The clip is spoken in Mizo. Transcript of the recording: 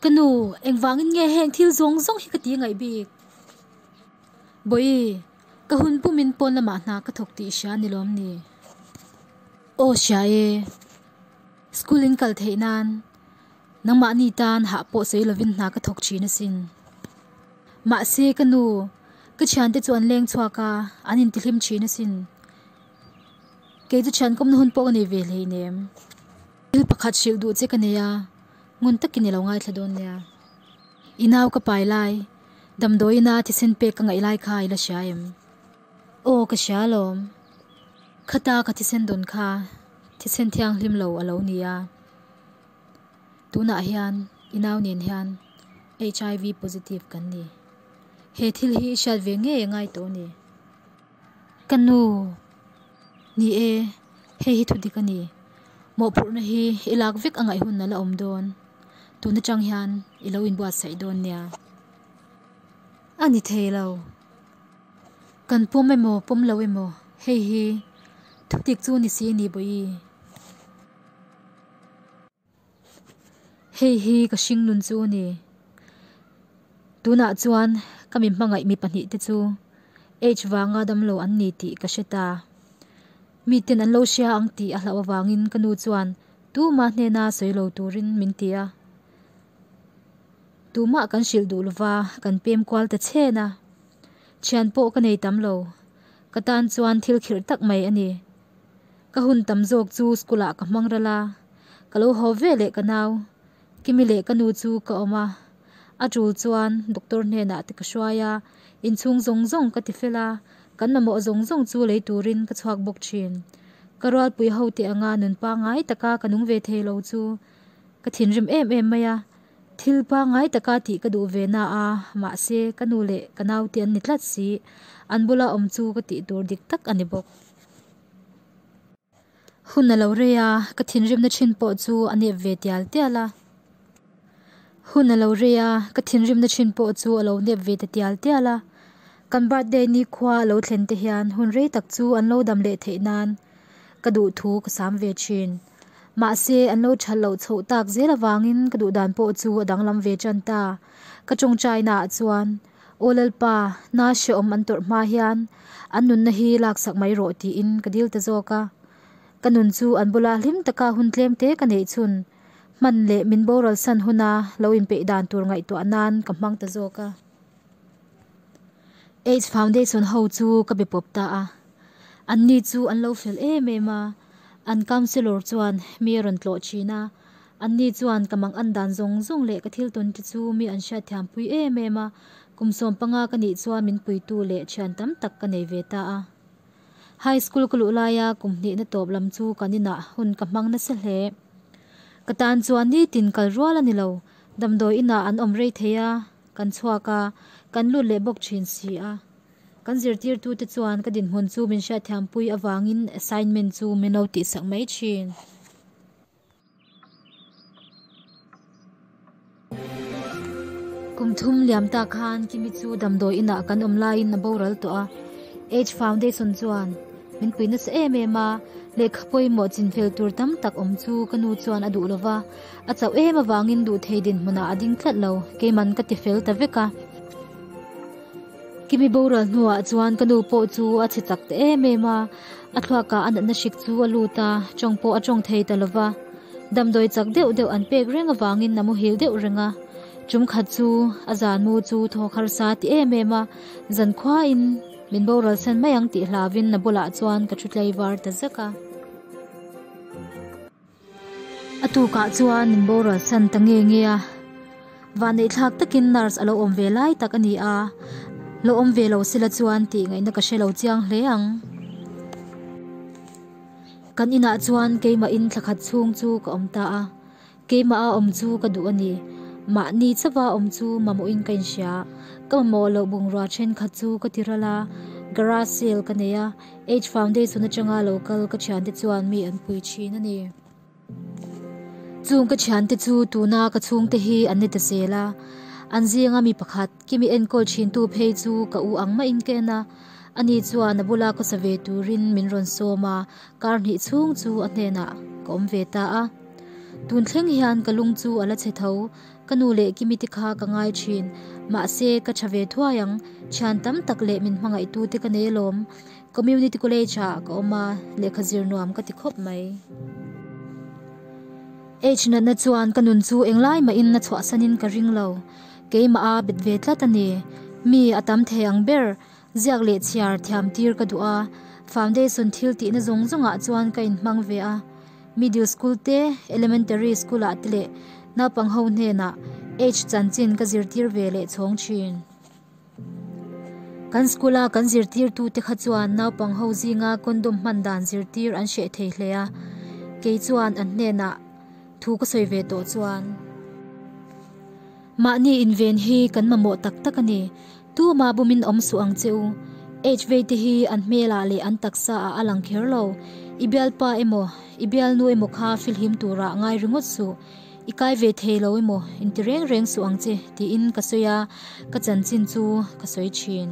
Ka nu, engvangin nge heng thil zawng zawng hi ka ti ngaih bik? Bawihi, ka hun pumin pawn lamah hna ka thawk tih hria ni lawm ni? Aw hria e. School in kal theih nan nangmahni tan hah pawh sawi lovin hna ka thawk thin asin. Mahse ka nu, ka thiante chu an leng chhuak a, an intihlim thin asin. Kei chu thian kawmna hun pawh ka nei ve hleinem. Thil pakhat hrilh duh che ka nei a, ngun takin i lo ngaithla dawn nia. I nau ka pai lai, damdawiina thisen pek ka ngaih lai kha i la hria em? Aw ka hria alawm. Khata ka thisen dawn kha thisen thianghlim lo a lo ni a. Tunah hian i nau nen hian HIV positive kan ni. He thil hi i hriat ve ngei a ngai tawh a ni. Ka nu, Ni e, hei hi thudik a ni. Mawhphurhna hi i lak vek a ngaih hun a la awm dawn. Tun atang hian i lo inbuatsaih dawn nia. A ni thei lo. Kan pawm emaw pawm lo emaw hei hi thudik chu ni si ni Bawihi. Hei hi ka hring nun chu a ni. Tunah chuan ka mi hmangaih mi pahnihte chu H vanga damlo an ni tih ka hre ta. Miten an lo hria ang tih a hlauh avangin ka nu chuan tuma hnena sawi lo turin min ti a. Tumah kan hrilh duh lova kan pem kual ta chhen a. Thian pawh ka nei tam lo. Ka tan chuan thil khirh tak mai a ni. Ka hun tam zawk chu school ah ka hmang ral a, ka lo haw ve leh ka nau Kimi leh ka nu chu ka awm a, a tul chuan doctor hnenah te ka hruai a, inchhung zawng zawng ka ti fel a, kan mamawh zawng zawng chu lei turin ka chhuak bawk thin. Ka rualpui ho teh anga nun pangngai taka ka nung ve thei lo chu ka thinrim em em mai a, Thil pangngai taka tih ka duh ve na a, mahse ka nu leh ka naute an ni tlat si, an bula awm chu ka tih tur dik tak a ni bawk. Hun a lo rei a, ka thinrimna thin pawh chu a nep ve tial tial a. Hun a lo rei a, ka thinrimna thin pawh chu a lo nep ve ta tial tial a. Kan birthday nikhua a lo thlen te hian hun rei tak chu an lo dam leh theih nan ka duh thu ka sam ve thin. Mahse, an lo that loh chhoh tak zel avangin ka duh dan pawh chu a danglam ve tan ta. Ka tawngtainaah chuan, Aw Lalpa, na hrehawm an tawrh hma hian an nunna hi laksak mai rawh tiin ka dil ta zawk a. Ka nun chu an bula hlim taka hun tlem te ka neih chhun hman leh min boral san huna lo inpeih dan tur ngaihtuah nan ka hmang ta zawk a. Aids Foundation ho chu ka be pawp ta a. Anni chu an lo fel em em a, an councillor chuan mi a rawn tlawh thin a, anni chuan ka mang an dan zawng zawng leh ka thil tawn te chu mi an hriatthiam pui em em a, kum 15 ka nih chuan min puitu leh thian tam tak ka nei ve ta a. High school ka luh laia kum hnihna tawp lam chu kan inah hun ka hmang nasa hle. Ka tan chuan nitin kal rual a ni lo, damdawi inah an awm rei thei a, kan chhuak a, kan lut leh bawk thin si a. Kan zirtirtute chuan ka dinhmun chu min hriatthiampui avangin assignment chu min lo tihsak mai thin. Kum thum liam ta khan Kimi chu damdawi inah kan awm laiin a boral tawh a. Age Foundation chuan min pui nasa em em a, lehkha pawimawh chinfel tur tam tak awm chu ka nu chuan a duh lova, a chauh em avangin duh thei dinhmunah a ding tlat lo, keiman ka tifel ta vek a. Kimi boral hnuah chuan ka nu pawh chu a chhe chak ta em em a, a thluakah a natna hrik chu a lut a, tawng pawh a tawng thei ta lova. Damdawi chak deuh deuh an pek reng avangin a muhil deuh reng a, tum khat chu a zan mu chu thawk harsa ti em em a, zankhuain min boral san mai ang tih hlauvin a bulah chuan ka thu tlei var ta zak a. A tukah chuan min boral san ta nge nge a, vanneihthlak takin nurse a lo awm ve lai tak a ni a, lo awm ve lo sela chuan tih ngaihna ka hre lo chiang hle ang. Kan inah chuan keimah in thla khat chhung chu ka awm ta a, keimah a awm chu ka duh a ni. Mahni chauha awm chu mamawhin ka inhria, ka mamawh loh bungrua thenkhat chu ka ti ral a, garage sale ka nei a, Age Foundation atanga lo kal ka thiante chuan mi an pui thin a ni. Chung ka thiante chu tuna ka chhungte hi an ni ta zel a, an zinga mi pakhat Kimi enkawl thintu phei chu ka u ang maiin ka en a, ani chuan a bula khawsa ve turin min rawn sawm a, kar hnih chhung chu a hnenah ka awm ve ta a. Tun thleng hian ka lung chu a la chhe tho. Ka nu leh Kimi te kha ka ngai thin. Mahse, ka tha ve thuai ang. Thian tam tak leh min hmangaihtu te ka nei alawm. Community College ah ka awm a, lehkha zir nuam ka ti khawp mai. H natna chuan ka nun chu englai mahin a chhuahsanin ka ring lo. Keimah a bet ve tlat a ni. Mi a tam thei ang ber. Ziak leh chhiar thiam tir ka duh a, foundation thil tihna zawng zawngah chuan ka inhmang ve a. Middle school te, elementary school ah te leh naupang ho hnenah H chanchin ka zirtir ve leh chhawng thin. Kan school a kan zirtirtu te kha chuan naupang ho zinga condom hman dan zirtir an hreh thei hle a, kei chuan an hnenah thu ka sawi ve tawh chuan. Mahni inven hi kan mamawh tak tak a ni. Tuma bumin awm suh ang che u. H vei te hi an hmelah leh an taksa ah a lang kher lo. I bialpa emaw, i bialnu emaw kha filhim turah ngai ringawt suh. I kai ve thei lo emaw inti reng reng suh ang che tiin ka sawi a, ka chanchin chu ka sawi thin.